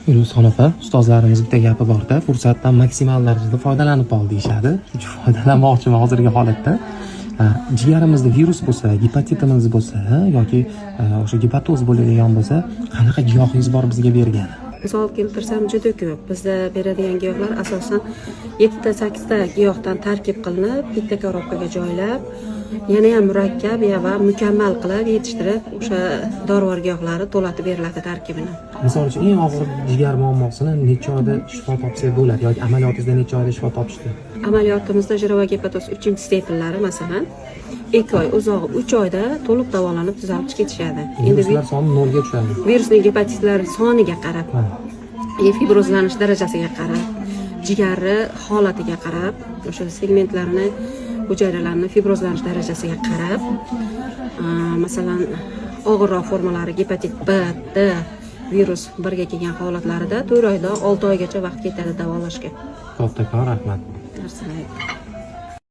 Yulduzxon opa, ustozlarimiz bitta gapi borda, fursatdan maksimal darajada foydalanib qol deyishadi. Shuning uchun foydalanmoqchiman hozirgi holatda. Ha, jigarimizda virus bo'lsa, gepatitimiz bo'lsa yoki o'sha gepatoz bo'ladigan bo'lsa, qanaqa giyohingiz bor bizga bergani? Misol keltirsam, juda ko'p. Bizda beradigan giyohlar asosan yettita, sakkizta giyohdan tarkib qilinib, bitta korobkaga joylab, yana ham murakkab va mukammal qilib yetishtirib, o'sha dorivor giyohlari to'latib beriladi tarkibini. Misol uchun, eng og'ir jigar muammosini necha oyda shifo topsak bo'ladi yoki amaliyotingizda necha oyda shifo topishdi? Amaliyotimizda жировой gepatoz uchinchi степень lari, masalan, 2 oy, uzog'i 3 oyda to'liq davolanib, tuzalib ketishadi. Endi Viruslar soni nolga tushadi. Virusli gepatitlar soniga qarab, fibrozlanish darajasiga qarab, jigarni holatiga qarab, o'sha segmentlarni, hujayralarni fibrozlanish darajasiga qarab, masalan, og'irroq formalari, gepatit B, D virus birga kelgan holatlarida 4 oydan 6 oygacha vaqt ketadi davolashga. Kattakon rahmat. Narsalar.